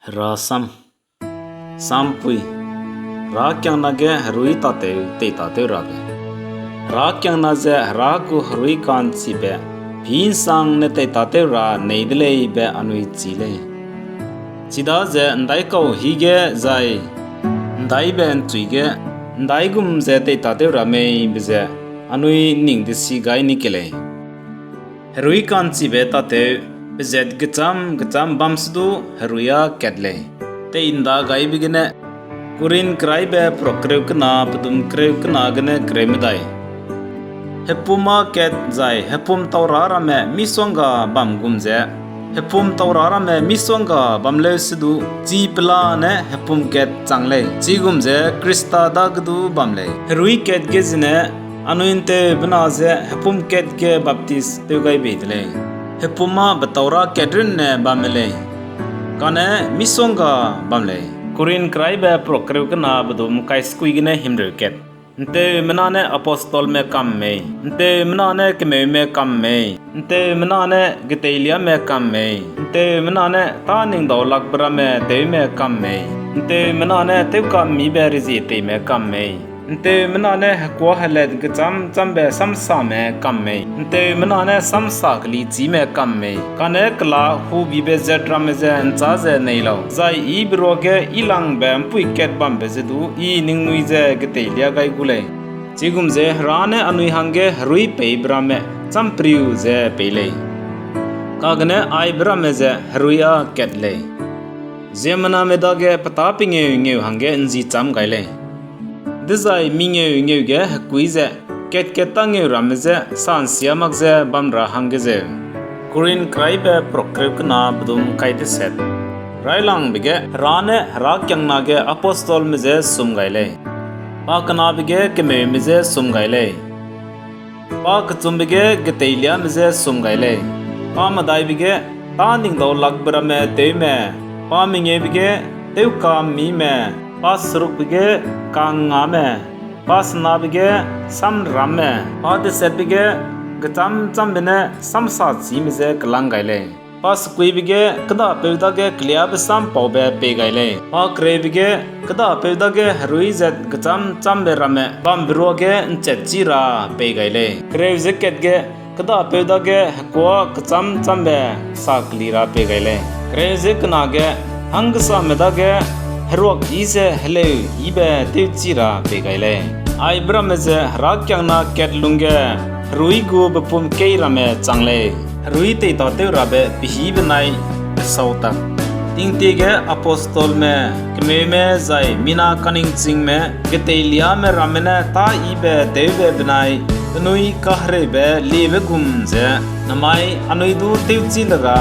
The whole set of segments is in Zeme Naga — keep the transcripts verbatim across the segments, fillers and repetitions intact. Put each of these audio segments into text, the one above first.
Hera sam. Sampui. Herakiangna ge herui tâtew teitatewrabe. Herakiangna ze Hera gu herui ka'nchibe, pî ’nsangne teitatew ra nei de lei be anui chî lei. Chidaze ’ndaikau hî ge zai ’ndaibe ’nchui ge ’ndaigum ze teitatew ra mei be ze anui ’nning desi gai ni ke lei. Herui ka'nchibe tâtew, pezat gechâm gechâm bam se du herui â kat lei. Tei'nda gaibe gene, Korinth keraibe perak kereu kena, pedum kereu kena gene kereu medai. Hepum â kat zai hepum taura ramme misongga bam gum ze, hepum taura ramme misongga bam leu se du, chi pelane hepum kat chang lei. Chigum ze Khrista dage du bam lei. Herui kat ge zene, anui ’nteubena ze hepum kat ge baptis tew gai bei de lei. Hepum â betaura kat runne bamme lei. Kane misongga bam lei. Korinth keraibe perak kereu kena, pedum kai sekui gene himreu kat. ’Nteumena ne apostolme kam mei, ’nteumena ne kemeume kam mei, ’nteumena ne geteiliame kam mei, ’nteumena ne tâningdaulakbe ramme tewme kam mei, ’nteumena ne tewkammibe rezieteime kam mei, ’nteumena ne hekuâ helat gechâm châmbe samsame kam mei, ’nteumena ne samsa kelichîme kam mei, kane kela hubibe zat ramme ze ’nchâ ze nei lau, zai I be ruage yilangbe ’mpuî kat bambe ze du I ningnui ze geteilia gai gu lei. Chigum ze Hera ne anui hangge herui peibe ramme châmpriu ze pei lei. Kagene aibe ramme ze herui â kat lei. Ziemmename dage petâ pengeu ngeu hangge ’nji châm gai lei. Dezai mengeu ngeu ge hekui ze kat-kat tâ ngeu ramme je sa ’nsia mak ze bam ra hangge zeu. Korinth keraibe perak kereu kena, pedum kai deset. Railangbe ge Hera ne herakiangna ge apostolme je sum gai lei. Pa kenabe ge kemeume je sum gai lei. Pa kechumbe ge geteiliame je sum gai lei. Pa medaibe ge tâningdaulakbe ramme tewme, pa mengeube ge tewkammibe, pa serukbe ge kangngame, pa senabe ge samramme, pa desetbe ge gechâm châmbe ne samsachime je kelang gai lei. Pa sekuibe ge kêdapeu dage keliâbe sam paube pei gai lei. Pa kereube ge kêdapeu dage herui zat gechâm châmbe ramme bambe ruage ’nchetchi ra pei gai lei. Kereu ze kat ge kêdapeu dage hekuâ gechâm châmbe sa keli ra pei gai lei. Kereu ze kena ge hanggesame dage heruak yi ze heleu yibe tewchi ra pei gai lei. Aibe ramme ze herakiangna kat lungge herui gu bepum keî ramme chang lei. Herui teitatew rabe pehî benai pesau tak. Tingtie ge apostolme, kemeume zai mina kaningchingme, geteiliame ramme ne tâ yibe tewbe benai penui kahereube liebe gum ze, namai anui du tewchi le ra,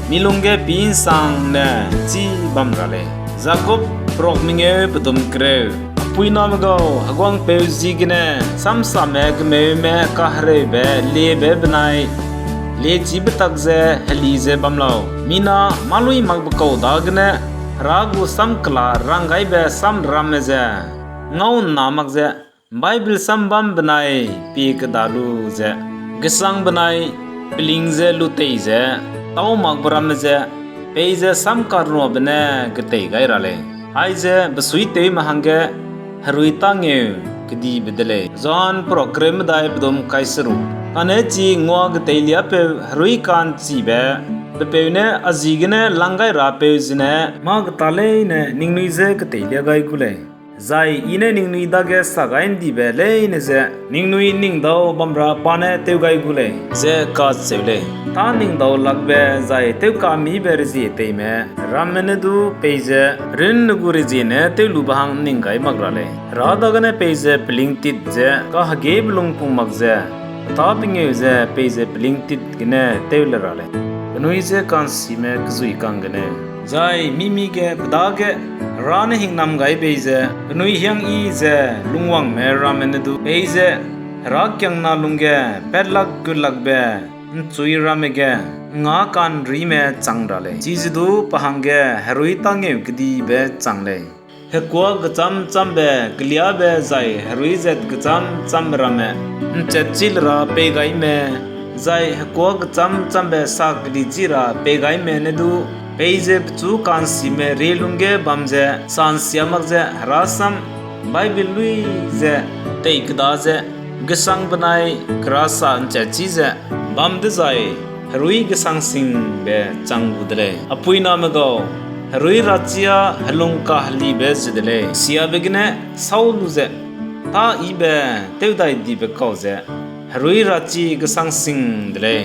mi lungge pî ’nsangne chî bam ra lei. Jakob perak mengeu pedum kereu. Apuiname gau, heguangpeu ziegene samsame kemeume kahereube liebe benai liechîbe tak ze heli ze bam lau. Mina mâluimakbe kau dagene Hera gu samkela ranggaibe samramme ze ngau'nna mak ze Bible sam bam benai pie keda lu ze, gesang benai peling ze lu tei ze tâumakbe ramme ze peize samkaruabe ne getei gai ra lei. Aize besuitewme hangge herui tângeu kedibe de lei. Johan perak kereu medai pedum kai seruk. Kane chi ngua geteiliapeu herui ka'nchibe, pepeu ne a ziegene lang gai rapeu zene mâ geta leine ningnui je geteilia gai gu lei. Zai I ne ningnui dage sa gai ’ndibe leine ze ningnui ’nningdau bam ra pa ne tew gai gu lei, ze kacheu lei. Tâningdaulakbe zai tewkammibe rezieteime ramme ne du peize runne gu rezie ne tewlube hang ’nning gai mak ra lei. Hera dagene peize pelingtit ze kahegebe lungpung mak ze, petâ pengeu ze peize pelingtit gene tew le ra lei. Penui je ka'nsime kezui kang gene, zai mi-mi ge pe dage Hera ne hingnam gai bei ze, penui hiang yi ze lungwangme ramme ne du peize herakiangna lungge patlak gutlakbe ’nchui ramme ge ngâ ka'nrime chang ra lei. Chize du pe hangge herui tângeu kedibe chang lei. Hekuâ gechâm châmbe, keliâbe zai herui zat gechâm châmbe ramme ’nchetchi le ra peigaime, zai hekuâ gechâm châmbe sa kelichi ra peigaime ne du Peize pechu ka'nsime rie lungge bam ze sa'nsia mak ze herasam Bible lui ze tei keda ze gesang benai kerasa ’nchat chî ze bam dezai herui gesang singbe chang gu de lei. Apuiname gau, herui rachi â helung kahelibe ze de lei. Siabe gene sâu lu ze tâ yibe tewdai dibe kau ze herui rachi gesang sing de lei.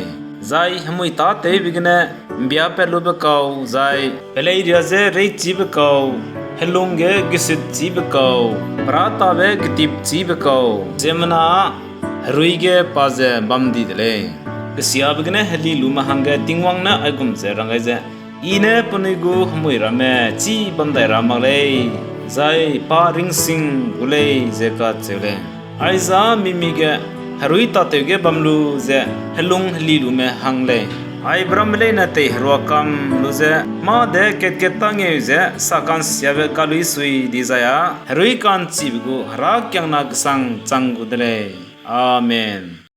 Zai hemui tâtewbe gene ’mbia patlube kau, zai peleiria je reichîbe kau, helung ge gesutchîbe kau, perâtabe getipchîbe kau, ziemmena â herui ge pa ze bam di de lei. Kesiabe gene heli lume hangge Tingwang ne aigum ze rang gai ze, I ne penui gu hemui ramme chî bam dai ra mak lei, zai pa ringsing gu lei, ze kacheu lei. Aiza mimige herui tâtew ge bam lu ze helung heli lume hang lei. Aibe ramme leine teiherua kam lu ze mâ de kat-kat tângeu ze saka'nsiabe kaluî sui dizai â herui ka'nchibe gu herakiangna gesang chang gu de lei. Amen.